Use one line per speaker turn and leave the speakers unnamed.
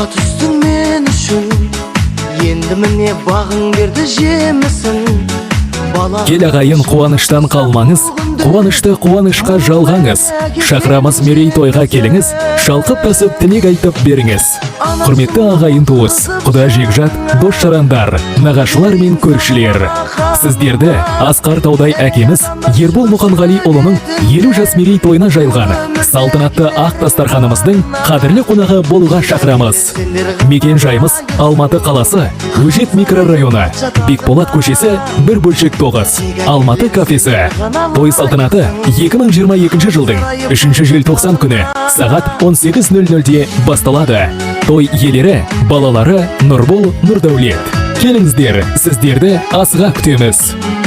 Суға түстің мен үшін. Енді міне, бағың берді жемісін. Бала.
Кел, ағайын, қуаныштан қалмаңыз, қуанышты қуанышқа жалғаңыз. Шақырамыз мерейтойға, келіңіз, шалқып тасып тілек айтып беріңіз. Құрметті ағайын туыс, құда жекжат, дос жарандар, нағашылар мен көршілер, сіздерді асқар таудай әкеміз Ербол Мұқанғалиұлының 50 жас мерейтойына жайылған салтанатты ақ дастарханымыздың қадірлі қонағы болуға шақырамыз. Мекен жайымыз: Алматы қаласы, Өжет микрорайоны, Бекболат көшесі, 1 бөлшек 9, Алматы кафесі. Той салтанаты 2022 жылдың 3 желтоқсан күні сағат 18.00-де басталады. Той иелері: балалары Нұрбол, Нұрдәулет. Келіңіздер, сіздерді асыға күтеміз.